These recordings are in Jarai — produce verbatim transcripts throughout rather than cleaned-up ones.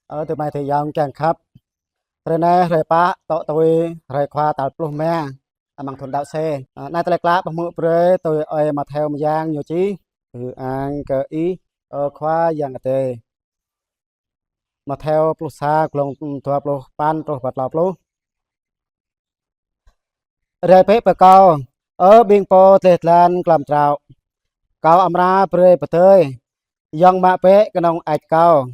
Ơ, adơi amai adơi ayŏng kiăng khăp. Hrơi anai hrơi pă, tŏ tui hrơi Khua tal pluh rơma amăng thun đăo C. Ơ, anai tơlơi klă pơhmư̆ brơi tui ơi Mattheo mơyang ñu čih: Ư-ang kơ Ih, ơ Khua Yang Adai. Mattheo pluh sa, glông dua pluh păn truh pă klâo pluh. Rai bĕ pơ Kâo, ơ ƀing pô dleh dlan glăm trŏ. Kâo amra brơi pơdơi. Yŏng mă bĕ kơnơ̆ng ač Kâo.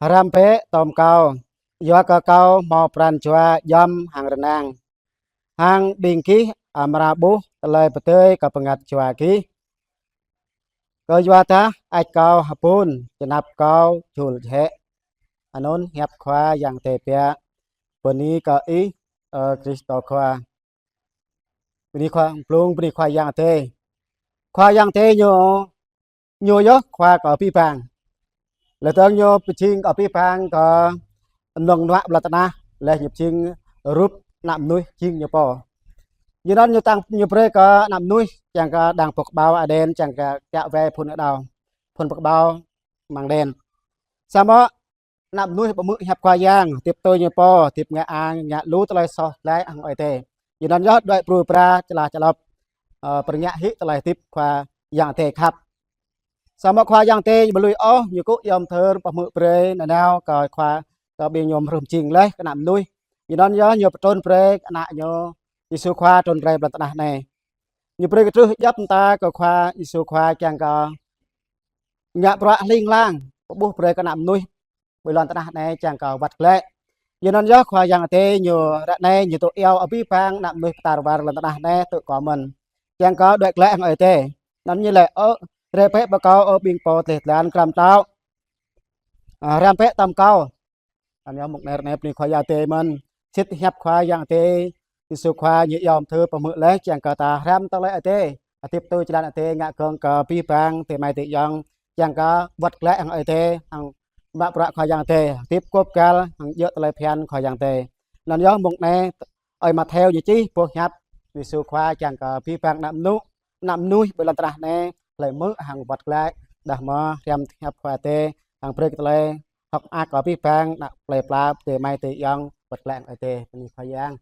Hrăm bĕ tŏm Kâo, yua kơ Kâo hmâo pran jua djŏm hăng rơnang. Hăng ƀing gih amra ƀuh tơlơi pơdơi kơ bơngăt jua gih. Kơyua dah ač Kâo hơbun, čơnăp Kâo jul jĕ. Anŭn hiăp Khua Yang Adai biă. Bơni kơ Ih, ơ Krist Khua. Bơni Khua, blung bơni Khua Yang Adai. Khua Yang Adai ñu, ñu yơh Khua kơ abih bang. Lĕ tơdang ñu pơjing kơ abih bang kơ mơnơ̆ng mơnuă ƀơi lŏn tơnah, laih ñu pơjing rup ană mơnuih jing ñu pô. Yua anŭn ñu tăng, ñu brơi kơ ană mơnuih, kiăng kơ đang boh kơƀâo Êđen, kiăng kơ kiaŏ wai phŭn đao, phŭn boh kơƀâo amăng Êđen. Samơ̆ ană mơnuih ƀu hmư̆ hiăp Khua Yang, hơdip tui ñu pô, hơdip ngă ang, ngă lu tơlơi soh glaĭ hăng Ơi Adai. Yua anŭn yơh đuaĭ brui bra, čơlah čơlŏp, ơ, pơrơngiă hĭ tơlơi hơdip Khua Yang Adai khăp. Samơ̆ Khua Yang Adai ñu ƀu lui ôh, ñu kŭ yom thơr pơhmư̆ brơi nanao kơ Khua, kơ ƀing ñu mơrơ̆m jing laih kơ ană mơnuih. Yua anŭn yơh ñu pơtrŭn brơi kơ ană ñu, Yêsu Khua trŭn rai ƀơi lŏn tơnah anai. Ñu brơi kơ truh djŏp mơta kơ Khua Yêsu Khua kiăng kơ ngă bruă hling hlang, pơƀuh brơi kơ ană mơnuih ƀơi lŏn tơnah anai kiăng kơ wơ̆t glaĭ. Yua anŭn yơh Khua Yang Adai ñu ră anai ñu tŭ iâu abih bang ană mơnuih pơtar war lŏn tơnah anai tŭ kơ mơ̆n, kiăng kơ đuaĭ glaĭ hăng Ơi Adai. Anŭn ñu laĭ: Ơ, rai bĕ pơ Kâo, ơ ƀing pô dleh dlan glăm trŏ. Ơ, hrăm bĕ tŏm Kâo. Anŭn yơh mông anai ră anai bơni Khua Yang Adai mơ̆n. Sĭt hiăp Khua Yang Adai, Yêsu Khua ñu yom thơr pơhmư̆ laih kiăng kơ ta hrăm tơlơi Adai, hơdip tui jơlan Adai, ngă gơ̆ng kơ abih bang adơi amai adơi ayŏng, kiăng kơ wơ̆t glaĭ hăng Ơi Adai, hăng mă bruă Khua Yang Adai, hơdip kŏp găl hăng djơ̆ tơlơi phiăn Khua Yang Adai. Anŭn yơh mông anai ơi Mattheo ñu čih boh hiăp Yêsu Khua kiăng kơ abih bang ană mơnuih, ană mơnuih ƀơi lŏn tơnah anai hlơi hmư̆ hăng wơ̆t glaĭ, đah mơ̆ hrăm hiăp Khua Adai, hăng brơi kơ tơlơi hơ̆k mơak kơ abih bang ană plơi pla adơi amai adơi ayŏng wơ̆t glaĭ hăng Ơi Adai. Bơni Khua Yang.